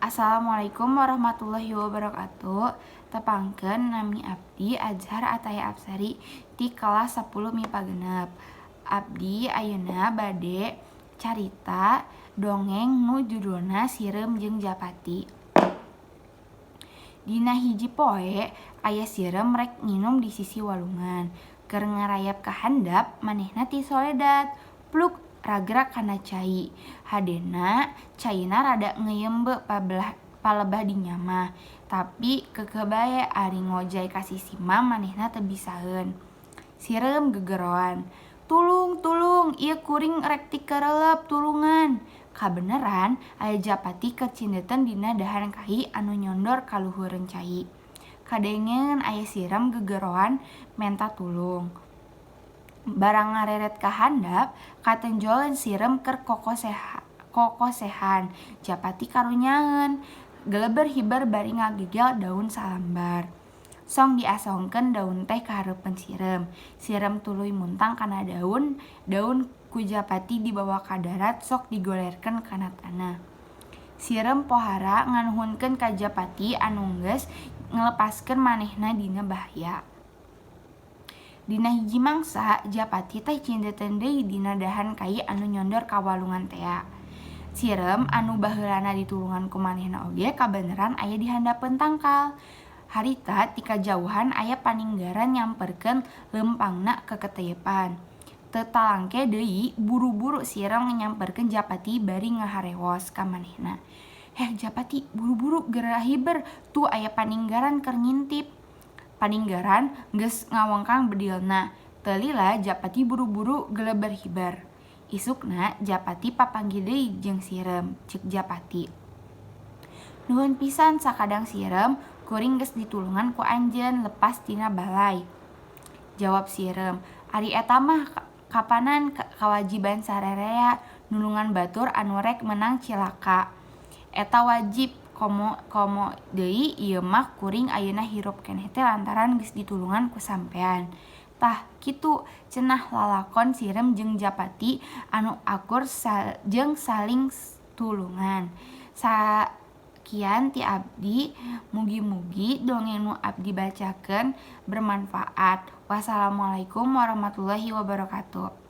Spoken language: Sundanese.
Assalamualaikum warahmatullahi wabarakatuh. Tepangkeun, nami abdi Azhar Ataya Apsari ti kelas 10 MIPA 6. Abdi ayeuna bade carita dongeng nu judulna Sireum jeung Japati. Dina hiji poe aya sireum rek nginum di sisi walungan. Keur ngarayap ka handap, manehna tisoledat, pluk, ragrag kana cai. Hadena caina rada ngeuyeumbe palebah dinya mah, tapi keukeuh bae ari ngojay ka sisi mah manehna teu bisaeun. Sireum gegeroan, "Tulung, tulung, ieu kuring rek tikeureuleub, tulungan." Kabeneran aya japati keur cindeuten dina dahan kai anu nyondor ka luhureun cai. Kadengeun aya sireum gegeroan menta tulung. Barang ngareret ka handap, katonjoleun sireum keur kokosehan. Japati karunyaeun, geleber hiber bari ngagegel daun salambar. Song diasongkeun daun teh ka hareupeun sireum. Sireum tuluy muntang kana daun, daun ku japati dibawa ka darat sok digolerkeun kana taneuh. Sireum pohara nganuhunkeun ka japati anu geus ngalepaskeun manehna dina bahaya. Dina hiji mangsa, japati teh cindeuten deui dina dahan kai anu nyondor ka walungan tea. Sireum anu baheulana ditulungan ku manehna oge kabeneran aya di handapeun tangkal. Harita ti kajauhan aya paninggaran nyamperkeun leumpangna keketeyepan. Teu talangke deui, buru-buru sireum nyamperkeun japati bari ngaharewos ka manehna, "Heh japati, buru-buru geura hiber, tuh aya paninggaran keur ngintip." Paninggaran geus ngawengkang bedilna. Teu lila japati buru-buru geleber hiber. Isukna japati papanggih deui jeung sireum. Ceuk japati, "Nuhun pisan sakadang sireum, kuring geus ditulungan ku anjeun lepas tina balai." Jawab sireum, "Ari eta mah kapanan kawajiban sarerea nulungan batur anu rek meunang cilaka. Eta wajib, komo deui ieu mah kuring ayeuna hirup keneh teh lantaran geus ditulungan ku sampean." Tah kitu cenah lalakon sireum jeung japati anu akur jeung saling tulungan. Sakian ti abdi, mugi-mugi dongeng nu abdi bacakeun bermanfaat. Wassalamualaikum warahmatullahi wabarakatuh.